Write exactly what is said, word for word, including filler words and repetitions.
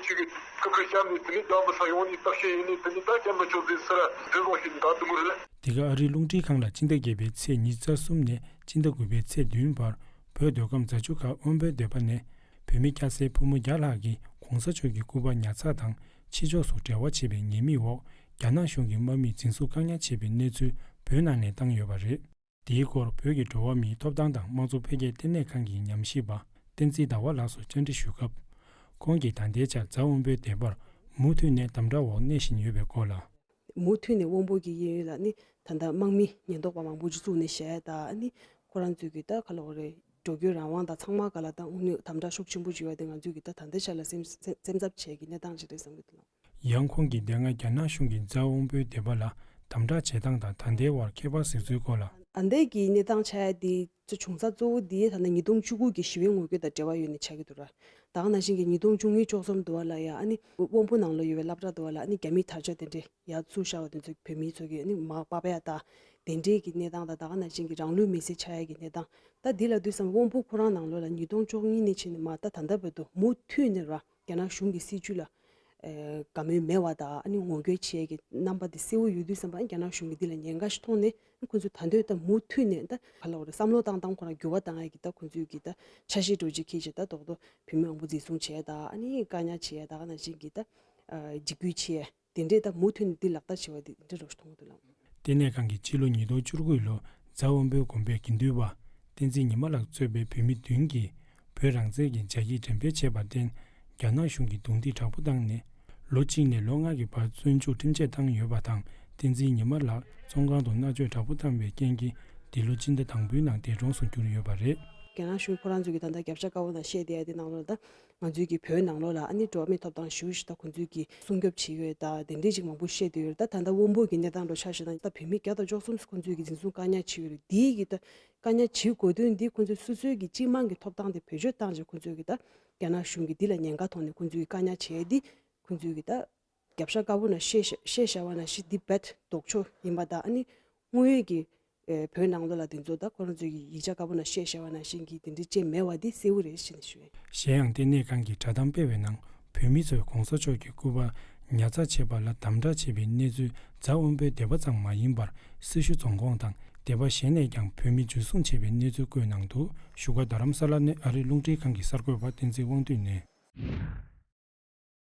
ཁྱོད་ཀྱིས་ཁུ་ཁུ་བཤམས་ནས་དེ་ནས་ད་མི་ས་ཡོང་ནས་བརྟག་དཔྱད་ཡིན་ནས་དེ་ནས་ད་བཤད་མི་ཆོག་ཟེར་ཟེར་ར་འདི་བཟོ་ཞིག་ད་དུ་མུར་ལ། དེ་ག་ཨ་རིའི་རླུང་འཕྲིན་ཁང་ལ་སྤྱི་ཟླ་བརྒྱད་པའི་ཚེས་ཉི་ཤུ་རྩ་གསུམ་ནས་སྤྱི་ཟླ་དགུ་པའི་ཚེས་བདུན་བར་བོད་མདོ་ཁམས་རྫ་ཆུ་ཁ་དབོན་པོའི་སྡེ་པ་ནས་བོད་མི་སྐྱ་སེར་ཕོ་མོ་བརྒྱ་ལྷག་གིས་གོང་ས་མཆོག་གི་སྐུ་པར་ཉར་ཚགས་དང་ཕྱི་ཕྱོགས་སུ་འབྲེལ་བ་བྱེད་པའི་ཉེས་མིང་འོག་རྒྱ་ནག་གཞུང་གི་དམག་མིས་འཛིན་བཟུང་བཀག་ཉར་བྱས་པའི་གནས་ཚུལ་བོད་ནང་ནས་བཏང་ཡོད་པ་རེད། དེའི་སྐོར་བོད་ཀྱི་འགྲོ་བ་མིའི་ཐོབ་ཐང་དང་དམངས་གཙོ་འཕེལ་རྒྱས་ལྟེ་གནས་ཁང་གི་ཉམས་ཞིབ་པ་བསྟན་འཛིན་ཟླ་བ་ལགས་སུ་བཅར་འདྲི་ཞུས་སྐབས། ཁོང་གིས་ད་ལྟའི་ཆར་རྫ་དབོན་པོའི་སྡེ་པར་མུ་མཐུད་ནས་དམ་དྲག་འོག་གནས་བཞིན་ཡོད་པའི་སྐོར་ལ། མུ་མཐུད་ནས་དབོན་པོ་གི་གཡས་གཡོན་ལ་ནི་ད་ལྟ་དམག་མི་ཉེན་རྟོག་པ་མང་པོ་ཅིག་བཙུགས་ནས་བཞག་ཡ་ད་ནི་ཁོ་རང་ཚོས་ཀྱི་ད་ག་ལབ་དགོས་རེད། འགྲོ་སྐྱོད་རང་དབང་དང་ཚང་མ་ག་ལ་ད་དངོས་གནས་དམ་དྲག་ཤུགས་ཆེན་པོ་ཅིག་ཡོད་དེ་ང་ཚོས་ཀྱི་ད་ད་ལྟའི་ཆ་ལ་སེམས་སེམས་འཚབ་བྱས་ཀྱི་གནས་སྟངས་ཅིག་རེད་བསམ་གྱི་འདུག་ལགས། ཡང་ཁོང་གིས་དེ་སྔ་རྒྱ་ནག་གཞུང་གིས་རྫ་དབོན་པོའི་སྡེ་པ་ལ་དམ་དྲག་བྱེད་སྟངས་དང་ད་ལྟའི་བར་ཁྱད་པར་གཟིགས་ཚུལ་སྐོར་ལ། ད་ལྟའི་གི་གནས་སྟངས་ཆགས་ཡ་དེ་ཚོ་བྱུང་ས་གཙོ་བོ་དེ་ད་ལྟ་ཉིས་སྟོང་བཅུ་དགུ་གི་ཞི་བའི་ངོ་རྒོལ་དང་འབྲེལ་བ་ཡོད་ནས་ཆགས་ཀྱི་འདུག་ར། ད་ག་ནང་བཞིན་གྱི་ཉིས་སྟོང་བཅུ་གཉིས་བཅུ་གསུམ་དུ་བ་ལ་ཡ་ཨ་ནི་དབོན་པོ་ནང་ལོགས་ཡོད་པའི་སློབ་གྲྭ་དུ་བ་ལ་ཨ་ནི་རྒྱ་མིའི་དར་ཆ་དེ་འདྲས་ཡར་བཙུགས་བཞག་པ་དེ་ཚོ་བོད་མིའི་ཚོ་གི་ཨ་ནི་མར་ཕབ་ཡ་ད་དེ་འདྲས་ཀྱི་གནས་སྟངས་དང་ད་ག་ནང་བཞིན་གྱི་རང་ལུས་མེར་སྲེག་ཆགས་ཡ་གི་གནས་སྟངས་ད་འདི་ལ་དུས་སམ་དབོན་པོ་ཁོ་རང་ནང་ལོགས་ལ་ཉིས་སྟོང་བཅུ་གཉིས་ནས་ཕྱིན་ནས་མར་ད་ད་ལྟ་བར་དུ་མུ་མཐུད་ནས་ར། རྒྱ་ནག་གཞུང་གི་སྲིད་བྱུས་ལ་ཨེ་དགའ་མོས་མེད་པ་དང་ཨ་ནི་ངོ་རྒོལ་བྱེད་ཀྱི་རྣམ་པ་དེ་གསལ་པོ་ཡོད་དུས་ཙམ་པ་ཨ་རྒྱ་ནག་གཞུང་གིས་འདི་ལ་ཉེན་ཁ་ཞིག་མཐོང་ནས་ཁོ་ཚོས་ད་འདོད་ད་མུ་མཐུད་ནས་ད་ག་ལ་བ་རེད་བསམ་བློ་བཏང་སྟངས་ཁོ་རང་འགྱུར་བ་བཏང་ཡ་གི་ད་ཁོ་ཚོས་གི་ད་འཆར་གཞི་འགྲོ་རྒྱུ་ཁྱེད་ཀྱི་ད་རྡོག་རྡོག་བོད་མི་མང་པོ་འཛིན་བཟུང་བྱས་ད་ཨ་ནི་བཀག་ཉར་བྱས་ད་ག་ནང་བཞིན་གི་ད་འཇིགས་སྐུལ་བྱས་དེ་འདྲས་ད་མུ་མཐུད་ནས་འདི་ལག་བསྟར་བྱས་པ་འདི་འདྲས་རོགས་ཞིག་མཐོང་གི་འདུག་ལགས། ལྟེ་གནས་ཁང་གིས་ཕྱི་ལོ་ཉིས་སྟོང་བཅུ་དགུ་ལོ་རྫ་དབོན་པོའི་དགོན་པའི་དགེ་འདུན་པ་བསྟན་འཛིན་ཉི་མ་ལགས་གཙོས་པའི་བོད་མི་བདུན་གྱིས་བོད་རང་བཙན་གྱི་ལྗགས་ཡིག་འགྲེམས་སྤེལ་བྱས་པར་བརྟེན། རྒྱ་ནག་གཞུང་གིས་རྡུང་རྡེག་དྲག་པོ་བཏང་ནས། ལོ་གཅིག་ནས་ལོ་ལྔ་གི་བར་བཙོན་འཇུག་ཁྲིམས་ཆད་བཏང་ཡོད་པ་དང་། བསྟན་འཛིན་ཉི་མ་ལགས་བཙོན་ཁང་དུ་མནར་གཅོད་དྲག་པོ་བཏང་བའི་རྐྱེན་གྱིས། འདི་ལོ་སྤྱི་ཟླ་དང་པོའི་ནང་འདས་གྲོངས་སུ་གྱུར་ཡོད་པ་རེད། རྒྱ་ནག་གཞུང་ཁོ་རང་ཚོས་ཀྱིས་ད་ལྟ་རྒྱབ་ཤ་དཀར་པོ་ནང་བཤད་བསྡད་ཡ་དེ་ནང་ལོགས་ད། ང་ཚོའི་གི་བོད་ནང་ལོགས་ལ་ཨ་ནི་འགྲོ་བ་མིའི་ཐོབ་ཐང་ཞུ་ཞིག་ད་ཁོང་ཚོས་གི་སྲུང་སྐྱོབ་བྱེད་ཡོད་ད་དེ་འདྲས་ཅིག་མང་པོ་བཤད་བསྡད་ཡོད་རེད། ད་ད་ལྟ་དབོན་པོ་གི་གནས་སྟངས་འགྲོ་ཆ་བཞག་ན་ད་བོད་མི་བརྒྱ་དང་བཅུ་གསུམ་ཁོང་ཚོས་གི་འཛིན་བཟུང་བཀག་ཉར་བྱས་ཡོད་རེད། དེའི་གི་ད་བཀག་ཉར་བྱེད་དགོས་དོན་འདི་ཁོང་ཚོས་སོ་སོའི་གི་སྤྱི་དམངས་ཀྱི་ཐོབ་ཐང་དེ་བེད་སྤྱོད་བཏང་བྱས་ཁོང་ཚོས་གི་ད་རྒྱ་ནག་གཞུང་གི་འདི་ལ་ཉེན་ཁ་མཐོང་ནས་ཁོང་ཚོས་གི་བཀག་ཉར་བྱས་འདི་ཁོང་ཚོས་གི་ད་རྒྱབ་ཤ་དཀར་པོ་ནང་བཤད་བཤད་བཞག་པ་ནང་བཞིན་འདི་རྦད་ལྡོག་ཕྱོགས་ཡིན་པ་དང་ཨ་ནི་དངོས་ཡོད་ཀྱི་ཨེ་བོད་ནང་ལོགས་ལ་དེ་ཚོ་ད་ཁོ་རང་ཚོའི་གི་ཡིག་ཆ་དཀར་པོ་ནང་བཤད་བཞག་པ་ནང་བཞིན་གྱི་དེ་འདྲ་ཅིག་མེད་པ་འདི་གསལ་པོ་རེད་ཞེས་ནས་ཞུ་ཡ། གཞན་ཡང་ལྟེ་གནས་ཁང་གིས་བསྒྲགས་གཏམ་སྤེལ་བའི་ནང་བོད་མི་ཚོས་གོང་ས་མཆོག་གི་སྐུ་པར་ཉར་ཚགས་བྱེད་པ་ལ་དམ་དྲག་བྱས་པའི་གནས་ཚུལ་རྫ་དབོན་པོའི་སྡེ་པ་ཙམ་མ་ཡིན་པར་སེར་ཤུལ་རྫོང་ཁོངས་དང་སྡེ་པ་གཞན་ནས་ཀྱང་བོད་མི་འཇུ་བཟུང་བྱས་པའི་གནས་ཚུལ་བཀོད་གནང་འདུག་བཞུགས་སྒར་རྡ་རམ་ས་ལ་ནས་ཨ་རིའི་རླུང་འཕྲིན་ཁང་གི་གསར་འགོད་པ་བསྟན་འཛིན་དབང་འདུས་ནས།